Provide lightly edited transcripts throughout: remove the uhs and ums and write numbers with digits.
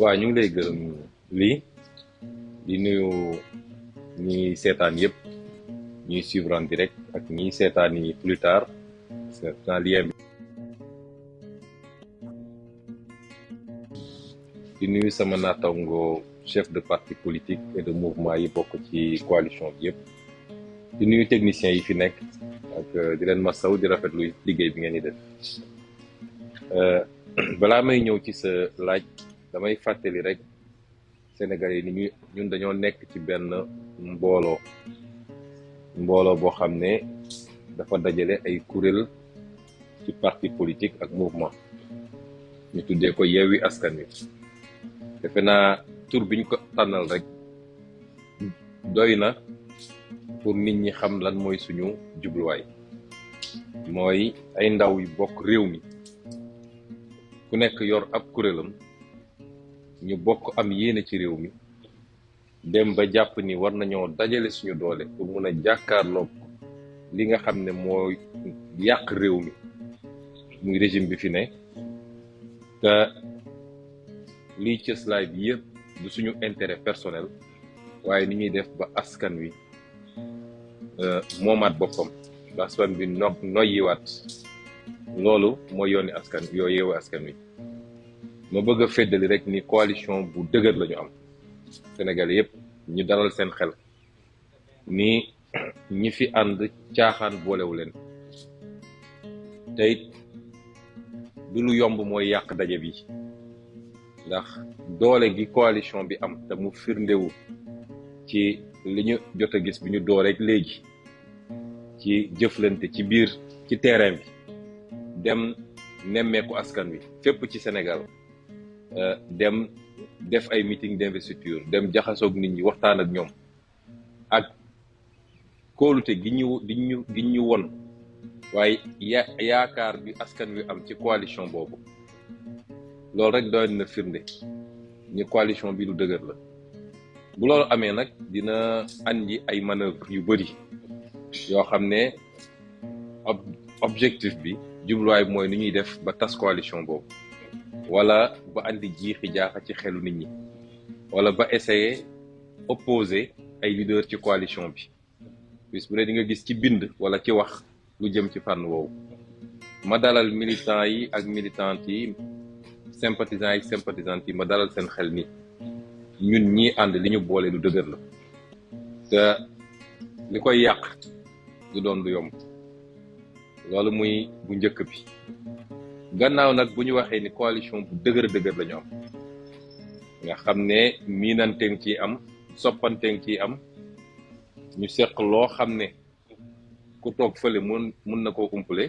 waaw ñu ngi lay gërëm lii di nuyu ñi seetaan yëpp ñuy suivre en direct ak ñi seetaan yi plus tard c'est lien bi di nuyu sama naataango chef de parti politique et de mouvement yi bokk ci coalition bi yëpp di nuyu techniciens yi fi nekk ak di leen masaw di rafetlu liggéey bi ngeen di def balaa may ñëw ci sa laaj damay fàttali rek Sénégalais yi ni ñun dañoo nekk ci benn mbooloo boo xam ne dafa dajale ay kuréel ci parti politique ak mouvement ñu tuddee ko Yewwi Askan Wi defe naa tur biñ ko tànnal rek doy na pour nit ñi xam lan mooy suñu jubluwaay mooy ay ndaw yu bokk réew mi ku nekk yor ab kuréelam ñu bokk am yéene ci réew mi dem ba jàpp ni war nañoo dajale suñu doole pour mun a jàkkaarloog li nga xam ne mooy yàq réew mi muy régime bi fi ne te liy cëslaay bi yëpp du suñu intérêt personnel waaye ni ñuy def ba askan wi moomaat boppam ba askan bi noyyiwaat loolu mooy yooni askan Yewwi Askan Wi ma bëgg a feddali rek ni coalition bu dëgër la ñu am Sénégal yëpp ñu dalal seen xel ni ñi fi ànd caaxaan boolewu leen te it du lu yomb mooy yàq daje bi ndax doole gi coalition bi am te mu firndewu ci li ñu jot a gis bi ñu dooreek léegi ci jëflante ci biir ci terrain bi dem nemmeeku askan wi fépp ci Sénégal dem def ay meeting d'investiture dem jaxasoog nit ñi waxtaan ak ñoom ak kóolute gi ñu won waaye yaakaar bi askan wi am ci coalition boobu loolu rek doy na firnde ni coalition bi lu dëgër la. bu loolu amee nag dina andi ay manœuvre yu bëri yoo xam ne objectif bi jubluwaay mooy ni ñuy def ba tas coalition boobu wala ba andi jiixi jaaxa ci xelu nit ñi wala ba essayer opposer ay leader ci coalition bi bis bu ne di nga gis ci bind wala ci wax lu jëm ci fànn woowu. ma dalal militants yi ak militantes yi sympathisants yi sympathisantes yi ma dalal seen xel ni ñun ñii ànd li ñu boole lu dëgër la te li koy yàq du doon du yomb. loolu muy bu njëkk bi. gannaaw nag bu ñu waxee ni coalition bu dëgër la ñu am nga xam ne miinanteeng ciy am soppanteeng ciy am ñu seq loo xam ne ku toog fële mun na koo umpale.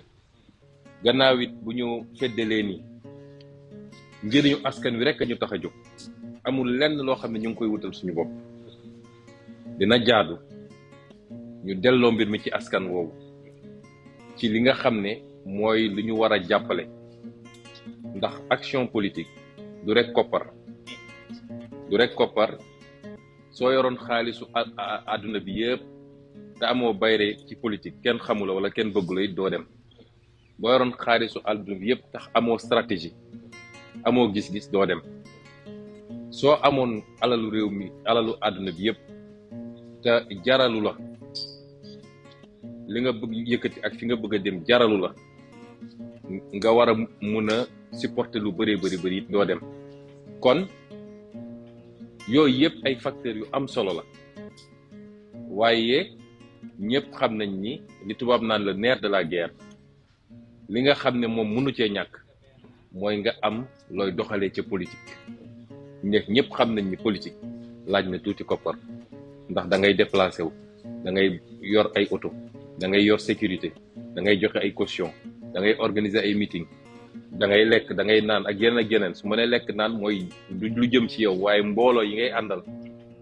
gannaaw it bu ñu feddalee ni njëriñu askan wi rek a ñu tax a jóg amul lenn loo xam ne ñu ngi koy wutal suñu bopp dina jaadu ñu delloo mbir mi ci askan woowu ci li nga xam ne mooy lu ñu war a jàppale ndax action politique du rek koppar soo yoroon xaalisu àdduna bi yëpp te amoo bayre ci politique kenn xamula wala kenn bëggula it doo dem. boo yoroon xaalisu àdduna bi yëpp tax amoo stratégie amoo gis-gis doo dem. soo amoon alalu réew mi alalu àdduna bi yëpp te jaralu la li nga bëgg yëkkati ak fi nga bëgg a dem jaralu la nga war a mun a supporter lu bëri doo dem. kon yooyu yëpp ay facteurs yu am solo la waaye ñëpp xam nañ ni li tubaab naan le nerf de la guerre li nga xam ne moom mënu cee ñàkk mooy nga am looy doxalee ca politique. ñëpp xam nañ ni politique laaj na tuuti koppar ndax da ngay déplacé wu da ngay yor ay oto da ngay yor sécurité da ngay joxe ay caution da ngay organiser ay meeting da ngay lekk da ngay naan ak yeneen su ma nee lekk naan mooy lu jëm ci yow waaye mbooloo yi ngay àndal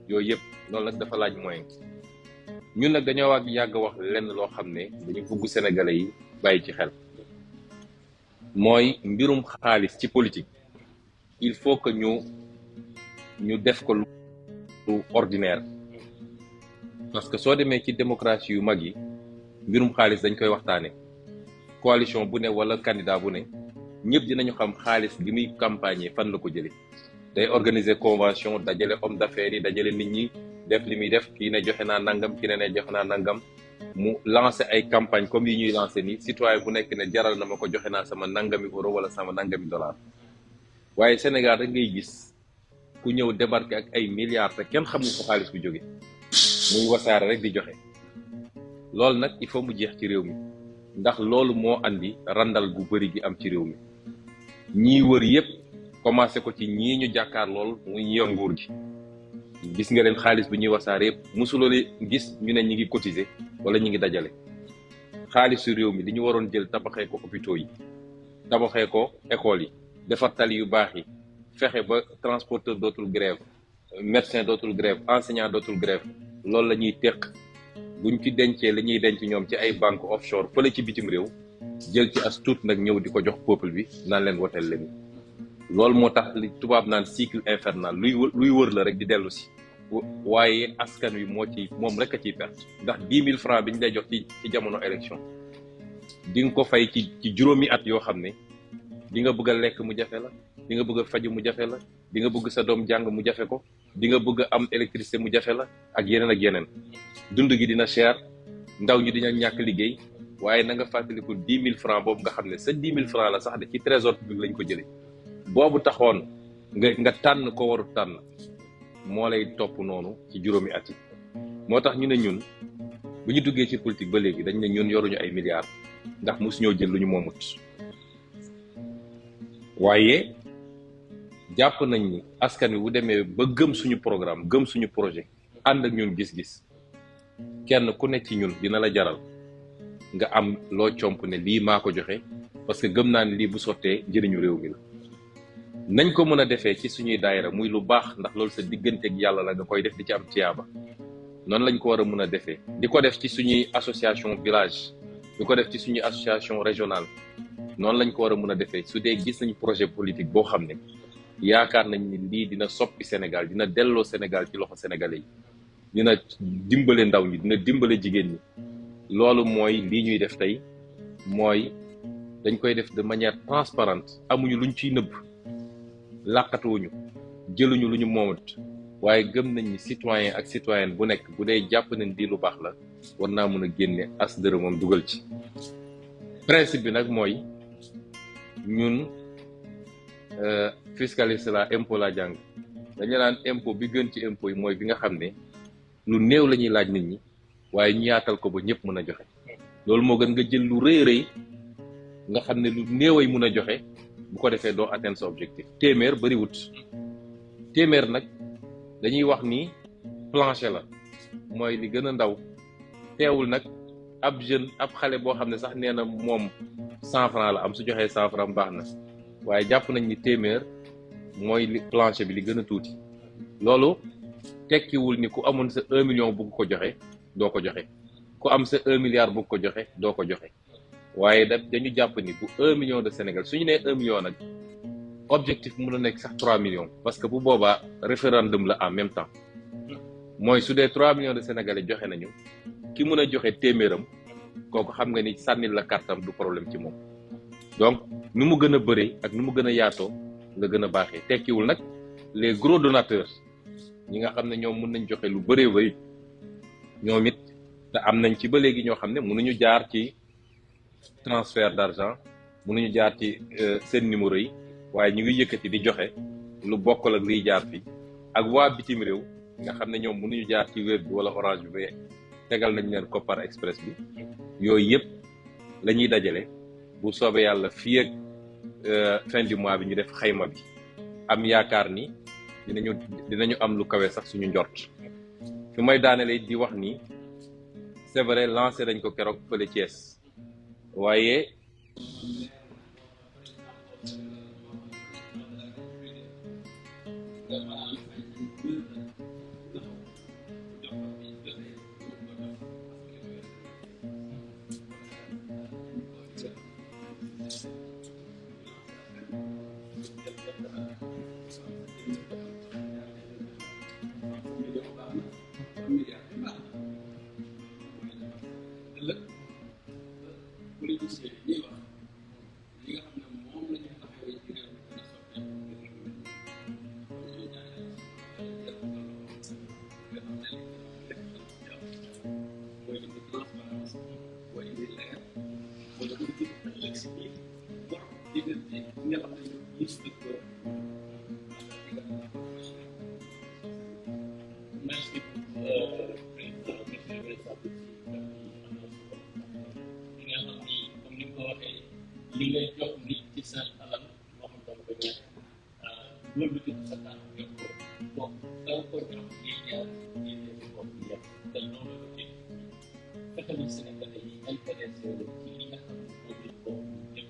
yooyu yëpp loolu nag dafa laaj moyen. ñun nag dañoo yàgg wax lenn loo xam ne dañu bëgg sénégalais yi bàyyi ci xel mooy mbirum xaalis ci politique il faut que ñu def ko lu ordinaire parce que soo demee ci démocratie yu mag yi mbirum xaalis dañ koy waxtaane coalition bu ne wala candidat bu ne ñëpp dinañu xam xaalis bi muy campagne fan la ko jële day organiser convention dajale homme d'affaires yi dajale nit ñi def li muy def kii ne joxe naa nangam kii ne joxe naa nangam mu lancer ay campagne comme yi ñuy lancer ni citoyen bu nekk ne jaral na ma ko joxe naa sama nangami euro wala sama nangami dollar. waaye Sénégal rek ngay gis ku ñëw débarquer ak ay milliards te kenn xamul ko xaalis bu jóge muy wasaare rek di joxe. loolu nag il faut mu jeex ci réew mi ndax loolu moo andi randal gu bëri gi am ci réew mi ñii wër yëpp commencé ko ci ñii ñu jàkkaar lool muy yor nguur gi. gis nga leen xaalis bi ñuy wasaare yëpp mosuloo gis ñu ne ñi ngi cotiser wala ñi ngi dajale xaalisu réew mi li ñu waroon jël tabaxee ko hôpitaux yi tabaxee ko école yi defar tali yu baax yi fexe ba transporteur dootul grève médecin dootul grève enseignant dootul grève loolu la ñuy teq buñ ci dencee li ñuy denc ñoom ci ay banque offshore fële ci bitim réew jël ci as tuut nag ñëw di ko jox peuple bi naan leen woteel leen. loolu moo tax li tubaab naan cycle infernal luy wër la rek di dellu si waaye askan wi moom rek a ciy perte ndax 10 000 francs bi ñu lay jox ci jamono élection di nga ko fay ci juróomi at yoo xam ne di nga bëgg a lekk mu jafe la di nga bëgg a faju mu jafe la di nga bëgg sa doom jàng mu jafe ko di nga bëgg a am électricité mu jafe la ak yeneen dund gi dina cher ndaw ñi dina ñàkk liggéey waaye na nga fàttaliku 10 000 francs boobu nga xam ne sa 10 000 francs la sax de ci trésor public lañ ko jëlee boobu taxoon nga tànn ko waru tànn moo lay topp noonu ci juróomi at yi. moo tax ñu ne ñun bu ñu duggee ci politique ba léegi dañ ne ñun yoruñu ay milliards ndax mosuñoo jël lu ñu moomut waaye jàpp nañ ni askan wi bu demee ba gëm suñu programme gëm suñu projet ànd ak ñun gis-gis kenn ku ne ci ñun dina la jaral nga am loo comp ne lii maa ko joxe parce que gëm naa ne lii bu sottee njëriñu réew mi la. nañ ko mën a defee ci suñuy daayira muy lu baax ndax loolu sa digganteeg yàlla la nga koy def di ci am tiyaaba noonu lañ ko war a mën a defee di ko def ci suñuy association village di ko def ci suñuy association régionale noonu lañ ko war a mën a defee su dee gis nañ projet politique boo xam ne yaakaar nañ ni lii dina soppi Sénégal dina delloo Sénégal ci loxo sénégalais yi dina dimbale ndaw ñi dina dimbale jigéen ñi. loolu mooy lii ñuy def tey mooy dañ koy def de manière transparente amuñu luñ ciy nëbb làqatuwuñu jëluñu lu ñu moomat waaye gëm nañ ni citoyen ak citoyenne bu nekk bu dee jàpp nañ di lu baax la war naa mën a génne as dërëmam dugal ci. principe bi nag mooy ñun fiscaliste la impôt la jàng dañu naan impôt bi gën ci impôt yi mooy bi nga xam ne lu néew la ñuy laaj nit ñi waaye ñu yaatal ko ba ñëpp mën a joxe loolu moo gën nga jël lu rëy rëy nga xam ne lu néeway mën a joxe bu ko defee doo atteindre sa objectif. téeméer bariwut téeméer nag dañuy wax ni plancher la mooy li gën a ndaw teewul nag ab jeune ab xale boo xam ne sax nee na moom 100 francs la am su joxee 100 francs baax na waaye jàpp nañ ni téeméer mooy li plancher bi li gën a tuuti. loolu tekkiwul ni ku amoon sa 1 million bugg ko joxe doo ko joxe ku am sa 1 milliard bugg ko joxe doo ko joxe waaye dañu jàpp ni bu 1 million de Sénégal su ñu nee 1 million nag objectif mën a nekk sax 3 millions parce que bu boobaa référendum la en même temps mooy su dee 3 millions de Sénégalais joxe nañu ki mën a joxe téeméeram kooku xam nga ni sànnil la kartam du problème ci moom. donc nu mu gën a bëree ak nu mu gën a yaatoo nga gën a baaxee tekkiwul nag les gros donateurs ñi nga xam ne ñoom mën nañ joxe lu bëree bëri ñoom it te am nañ ci ba léegi ñoo xam ne mënuñu jaar ci transfert d'argent mënuñu jaar ci seen numéro yi waaye ñu ngi yëkkati di joxe lu bokkal ak liy jaar fi ak waa bitim réew nga xam ne ñoom mënuñu jaar ci Wave bi wala Orange bi tegal nañ leen Kopar Express bi yooyu yëpp la ñuy dajale bu soobee yàlla fii ak fin du mois bi ñu def xayma bi am yaakaar ni dinañu am lu kawe sax suñu njort fi may daanele di wax ni c'est vrai lancé dañ ko keroog fële Thiès waaye li ngay jox nit ci sa alal moo xam dama ko ñàkk loolu ci sa taal jox ko donc da nga ko jox ñuy jaar ñuy def ko yëpp te loolu la ci fexe na Sénégalais yi intéressé wu ci li nga xam ne moom lañ ko def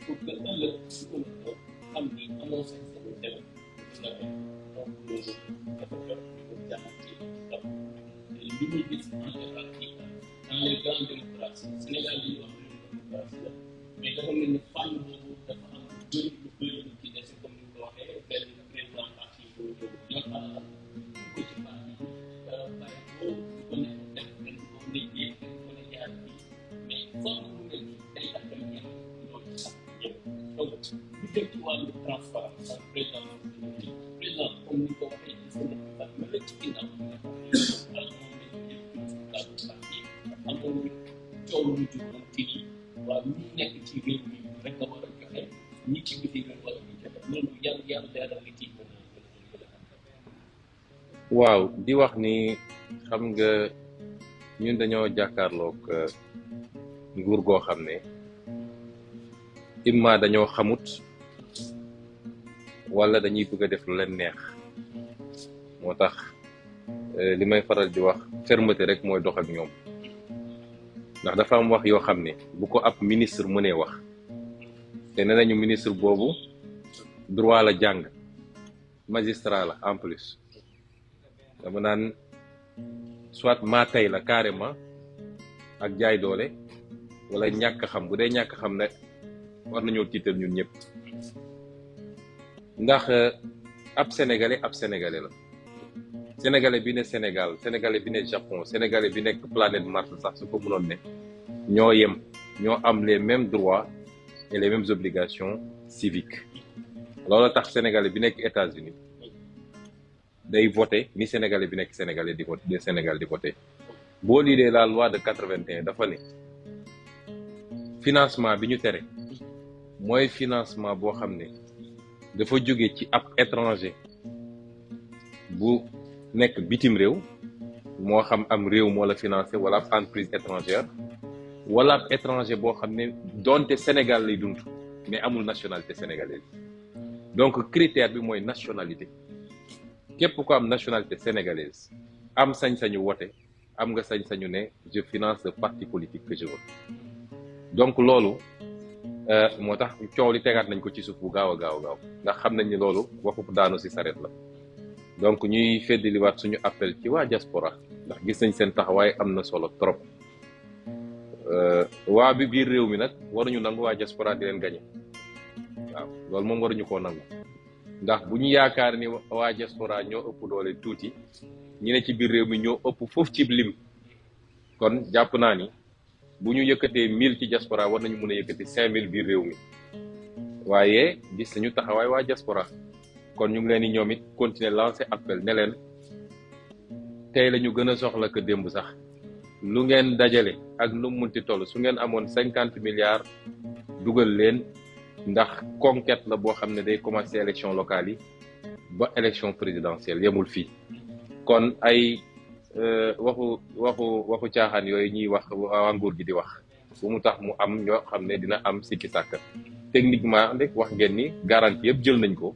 pour que ëllëg su ko mën a xam ni amoo sañ sa dem dina dem donc loolu dafa jot ñu ko jaaxal ci ndax li ñuy gis en général ci dans les grandes démocraties Sénégal yi wax démocratie la mais dafa mel ni fànn boobu dafa am lu bëri lu ci des comme ni ko waxee benn président parti bu yor alal ko ci parti bàyyi ko ko ne def benn ko liggéey ko ne jaar bi mais fànn bu mel ni day tax dem ñëpp loolu sax ñëpp donc lu jëm ci wàllu transparence ak président comme ni ko waxee ci seen parti mel na ci ginnaaw amoon coow lu jugoon ci nii waaw ñi nekk ci réew mi rek nga war a joxe ñi ci biti réew war a joxe loolu yàlla leeral nga ci mën a waaw di wax ni xam nga ñun dañoo jàkkaarloog nguur goo xam ne imma dañoo xamut wala dañuy bëgg a def lu leen neex moo tax li may faral di wax fermeté rek mooy dox ak ñoom ndax dafa am wax yoo xam ne bu ko ab ministre mënee wax te nee nañu ministre boobu droit la jàng magistrat la en plus dama naan soit maa tey la carrément ak jaay doole wala ñàkk xam bu dee ñàkk xam ne war nañoo tiital ñun ñëpp ndax ab sénégalais la sénégalais bi ne Sénégal sénégalais bi ne Japon sénégalais bi nekk planète Mars sax su ko mënoon ne ñoo yem ñoo am les mêmes droits et les mêmes obligations civiques loolu tax sénégalais bi nekk États-Unis day voté ni sénégalais bi nekk sénégalais di voté Sénégal di voté boo liiree la loi de 81 dafa ne financement bi ñu tere mooy financement boo xam ne dafa jóge ci ab étranger bu nekk bitim réew moo xam am réew moo la financé wala ab entreprise étrangère wala ab étranger boo xam ne doonte Sénégal lay dund mais amul nationalité sénégalaise donc critère bi mooy nationalité képp ko am nationalité sénégalaise am sañ-sañu wote am nga sañ-sañu ne je finance le parti politique que je veux donc loolu moo tax coow li tegaat nañ ko ci suuf bu gaaw a gaaw ndax xam nañ ni loolu waxu daanu ci sareet la donc ñuy feddaliwaat suñu appel ci waa diaspora ndax gis nañ seen taxawaay am na solo trop waa bi biir réew mi nag waruñu nangu waa diaspora di leen gañe waaw loolu moom waruñu koo nangu ndax bu ñu yaakaar ni waa diaspora ñoo ëpp doole tuuti ñi ne ci biir réew mi ñoo ëpp foofu ci lim kon jàpp naa ni bu ñu yëkkatee 1000 ci diaspora war nañu mën a yëkkati 5000 biir réew mi waaye gis nañu taxawaay waa diaspora kon ñu ngi leen di ñoom it continuer lancer appel ne leen tey la ñu gën a soxla que démb sax lu ngeen dajale ak lu mu munti toll su ngeen amoon 50 milliards dugal leen ndax conquête la boo xam ne day commencer élection locale yi ba élection présidentielle yemul fii kon ay waxu caaxaan yooyu ñuy wax waa nguur gi di wax bu mu tax mu am ñoo xam ne dina am sikki sàkk techniquement rek wax ngeen ni garantie yëpp jël nañ ko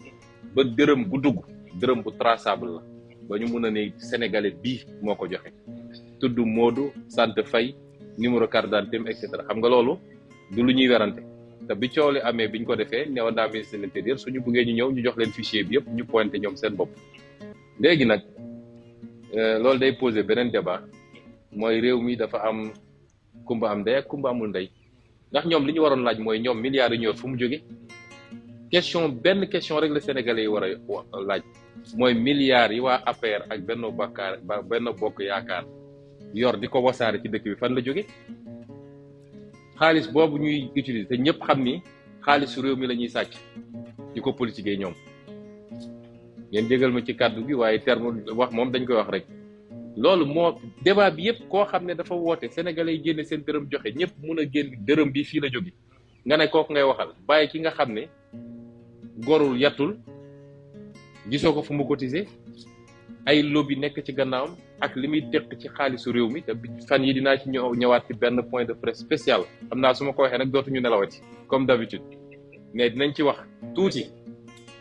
ba dërëm bu dugg dërëm bu traçable la ba ñu mun a ne sénégalais bii moo ko joxe tudd Modou sant Faye numéro carte d'identité et cetera xam nga loolu du lu ñuy werante te bi coow li amee biñ ko defee newoon naa ministre de l'intérieur suñu buggee ñu ñëw ñu jox leen fichier bi yëpp ñu pointé ñoom seen bopp léegi nag loolu day poser beneen débat mooy réew mi dafa am kumba am ndey ak kumba amul ndey ndax ñoom li ñu waroon laaj mooy ñoom milliards yi ñor fu mu jóge benn question rek la sénégalais yi war a laaj mooy milliards yi waa APR ak Benno Bokk Yaakaar yor di ko wasaare ci dëkk bi fan la jóge xaalis boobu ñuy utiliser te ñëpp xam ni xaalisu réew mi la ñuy sàcc di ko politiquer ñoom ngeen jégal ma ci kàddu gi waaye terme wax moom dañ koy wax rek loolu moo débat bi yëpp koo xam ne dafa woote sénégalais yi génne seen dërëm joxe ñëpp mun a génn dërëm bi fii la jóge nga ne kooku ngay waxal bàyyi ki nga xam ne gorul yattul gisoo ko fu mu cotiser ay lobby nekk ci gannaawam ak li muy tekk ci xaalisu réew mi te fan yi dinaa ci ñëwaat ci benn point de presse spécial xam naa su ma ko waxee nag dootuñu nelawati comme d'habitude mais dinañ ci wax tuuti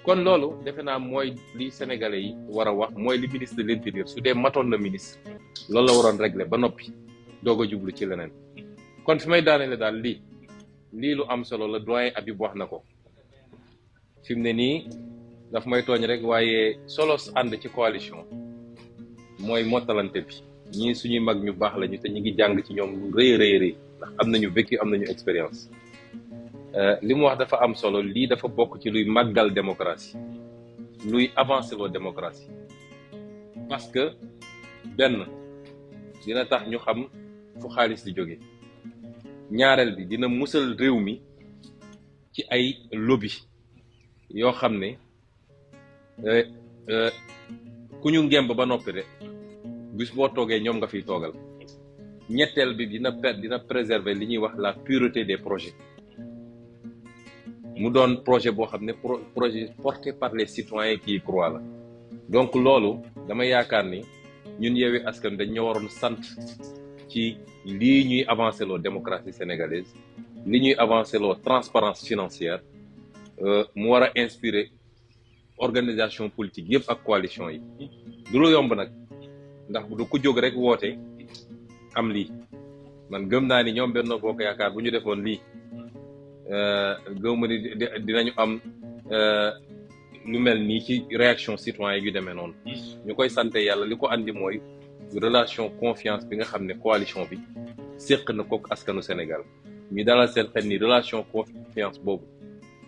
kon loolu defe naa mooy li sénégalais yi war a wax mooy li ministre de l'intérieur su dee matoon na ministre loolu la waroon régler ba noppi doog a jublu ci leneen kon fi may daanele daal lii lu am solo la doyen Habib wax na ko fi mu ne nii daf may tooñ rek waaye solos ànd ci coalition mooy mottalante bi ñii suñuy mag ñu baax lañu te ñu ngi jàng ci ñoom lu rëy ndax am nañu vécu am nañu expérience li mu wax dafa am solo lii dafa bokk ci luy màggal démocratie luy avancer loo démocratie parce que benn dina tax ñu xam fu xaalis di jóge ñaareel bi dina musal réew mi ci ay lobby yoo xam ne ku ñu ngemb ba noppi rek bis boo toogee ñoom nga fiy toogal ñetteel bi dina préserver li ñuy wax la pureté des projets mu doon projet boo xam ne projet porté par les citoyens qui y croient la donc loolu dama yaakaar ni ñun Yewwi Askan dañ ñoo waroon sant ci lii ñuy avancer loo démocratie sénégalaise li ñuy avancer loo transparence financière mu war a inspirer organisation politique yëpp ak coalition yi du lu yomb nag ndax du ku jóg rek woote am lii man gëm naa ni ñoom Benno Bokk Yaakaar bu ñu defoon lii gëwma ni dinañu am lu mel nii ci réaction citoyen yu demee noonu ñu koy sante yàlla li ko andi mooy relation confiance bi nga xam ne coalition bi séq na kook askanu Sénégal ñu dalal seen xel ni relation confiance boobu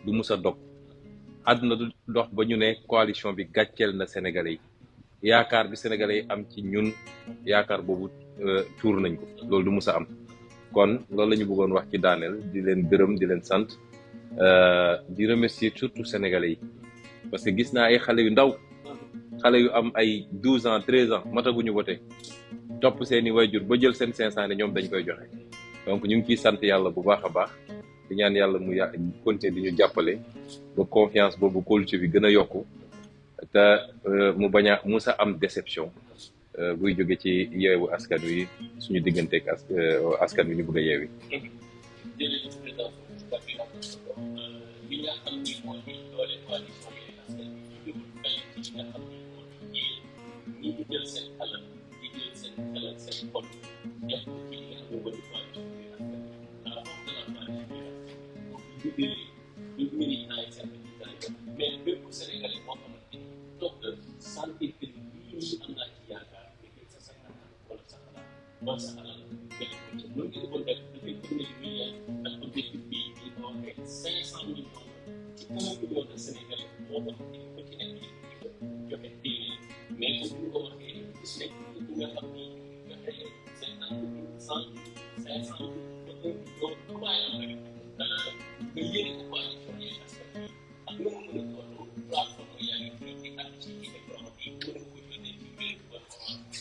du mus a dog. àdduna du dox ba ñu ne coalition bi gàcceel na Sénégalais yi yaakaar bi Sénégalais yi am ci ñun yaakaar boobu tuur nañ ko loolu du mus a am. kon loolu la ñu bëggoon wax ci daaneel di leen gërëm di leen sant di remercier surtout Sénégalais yi parce que gis naa ay xale yu ndaw xale yu am ay 12 ans 13 ans mataguñu voté topp seeni wayjur ba jël seen 500 ne ñoom dañ koy joxe donc ñu ngi ciy sant yàlla bu baax a baax di ñaan yàlla mu continuer di ñu jàppale ba confiance boobu kóolute bi gën a yokku te mu bañ a musa am déception buy jóge ci yeewu askan wi suñu digganteeg askan wi ñu bëgg a yeewi. li nga xam ni moo di doole coalition yi askan wi ñu jëmul fenn ci li nga xam ni moo di ñi di jël seen alal di jël seen alal seen xol def ko ci li nga xam ne moo di coalition yi askan wi à la force de la coalition yi askan wi ñu militants yi seen militants yi mais bépp Sénégalais moo xamante ni toog na sentir que lii nii am naa ci yaakaar nga sa xalaat wala sa xalaat wala sa xalaat def ko ci mën ngeen ko def dafay tourner di milliard ndax objectif bi ñu ko waxee 500 millions ci 1 million de Sénégalais moo tax ni ko ci nekk di joxe téeméer mais comme ñu ko waxee gis nañ ñi nga xam ni joxe 50 100 500 ba 1 million commencé am rek nga yéene ko coalition yi askan wi ak lu mu mën a toll plateforme yaa ngi fi di ànd ci écran bi mën nga ko yónnee ci mail performance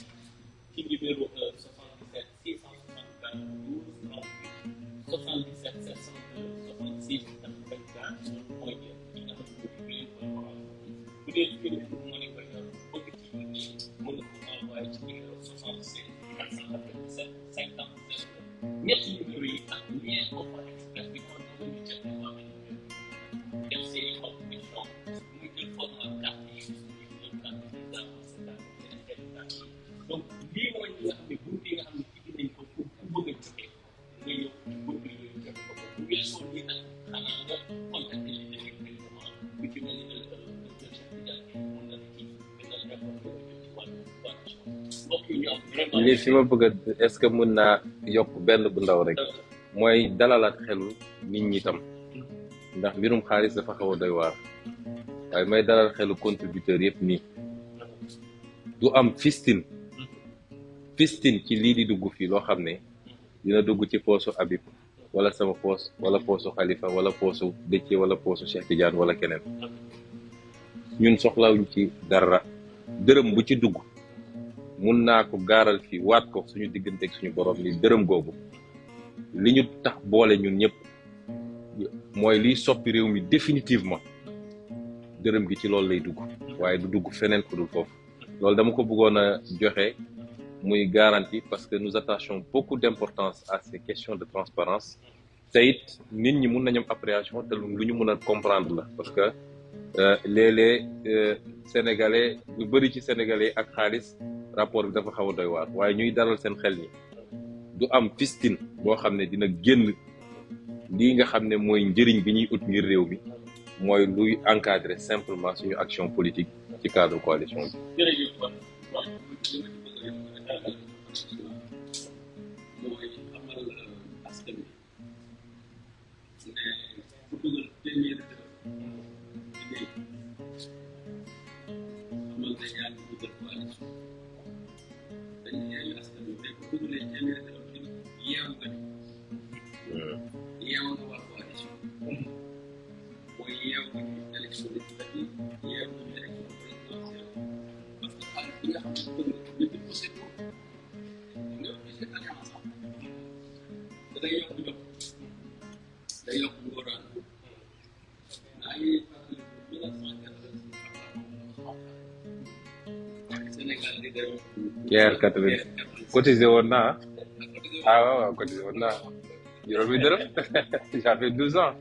ci numéro 77 664 12 38 77 702 66 84 mooy ñi nga xam ne mail performance bu dee numéro pour moo nekk bëgg ci yónnee mën nga ko envoyé ci numéro 76 497 50 02 ñetti numéro yi ak lien Coffa Express bi kon nga ñu jot def seen i compétition muy jël format carte yi ñu jël carte donc lii mooy li nga xam ne bunt yi nga xam ne ci nañ ko pour ku bëgg a joxe nga ñëw bunt yooyu joxe ko bu weesoo lii nag xanaa nga contacté li nekk directement bu ci mel ni Cheikh Tidiane mën na ci gën a jàppale ci wàllu coalition mbokk yi ñu am vraiment lii fi ma bëgg a est-ce que mën naa yokk benn bu ndaw rek mooy dalalaat xelu nit ñi tam ndax mbirum xaalis dafa xaw a doy waar waaye may dalal xelu contributeur yëpp nii du am fistin ci lii di dugg fii loo xam ne dina dugg ci poosu Habib wala sama poos wala poosu Khalifa wala poosu Déthié wala poosu Cheikh Tidiane wala keneen ñun soxlawuñ ci dara dërëm bu ci dugg mun naa ko gaaral fii waat ko suñu digganteeg suñu borom ni dërëm googu li ñu tax boole ñun ñëpp mooy liy soppi réew mi définitivement dërëm gi ci loolu lay dugg waaye du dugg feneen ku dul foofu loolu dama ko bëggoon a joxe muy garantie parce que nous attachons beaucoup d'importance à ces questions de transparence te it nit ñi mun nañu am appréhension te lu ñu mun a comprendre la parce que léeg-léeg sénégalais lu bëri ci sénégalais ak xaalis rapport bi dafa xaw a doy waar waaye ñuy dalal seen xel ni du am fistine boo xam ne dina génn lii nga xam ne mooy njëriñ bi ñuy ut ngir réew mi mooy luy encadrer simplement suñu action politique ci cadre coalition bi. jërëjëf mooy amal askan bi ne ku dugal téeméer liggéey amal na ñaar ñu dugal coalition dañ yeewu askan bi mais ku dugalee téeméer yeewu nga yeewu nga waa coalition mooy yeewu nga ñu élection législative yeewu nga ñu élection présidentielle parce que xaalis bi nga xam ne bëgg nga déposé ko nga obligé d'aller ensemble da day yokk jot day yokk ngóoraan maa ngi fàttali 1986 Sénégal di dem guerre 80 cotisé woon naa waaw cotisé woon naa juróomi dërëm ça fait 12 ans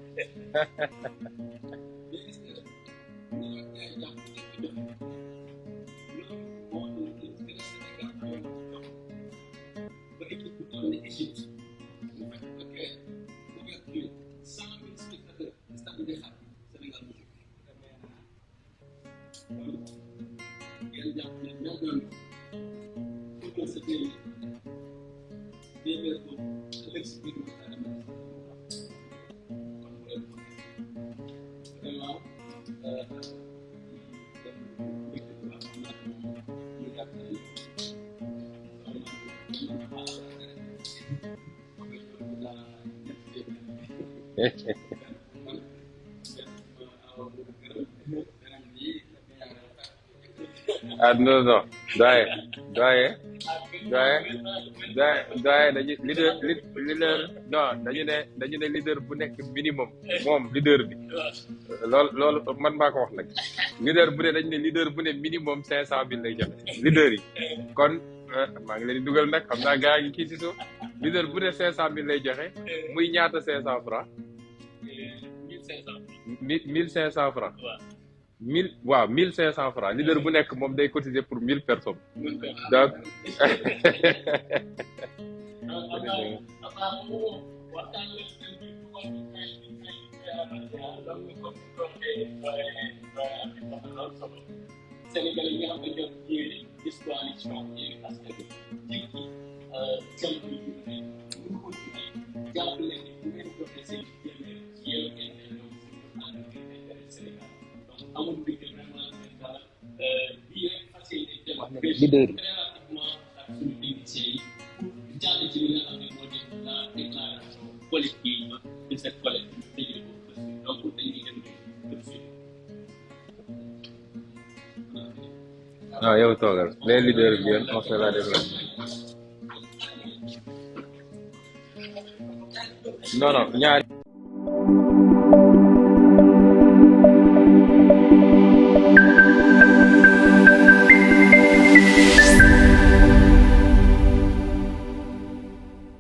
ah non non doyen doyen doyen doyen dañu leader non dañu ne leader bu nekk minimum moom leader bi loolu man maa ko wax nag leader bu ne dañu ne leader bu ne minimum 500 000 lay joxe leader yi kon maa ngi leen di dugal nag xam naa gaa yi kii si suuf leader bu ne 500 000 lay joxe muy ñaata 500 francs 1500 francs 1500 francs leader bu nekk moom day cotiser pour 1000 personnes donc Sénégalais yi nga xam ne ñoom ñooy gis coalition yi askan wi léegi seen bi ñu ne ñu ko tuddee jàpp leen ni bu ngeen joxee seen téeméer ci yéen ngeen delloo suñu ànd ak intérêt Sénégal donc amul mbir vraiment Sénégal bii rek fas yéene dem relativement ak suñu techniciens yi pour jàll ci li nga xam ne moo di la déclaration collective de cette collectivité donc dañuy dem tout de suite. non yow toogal les leaders viennent on fait la déclaration non non ñaari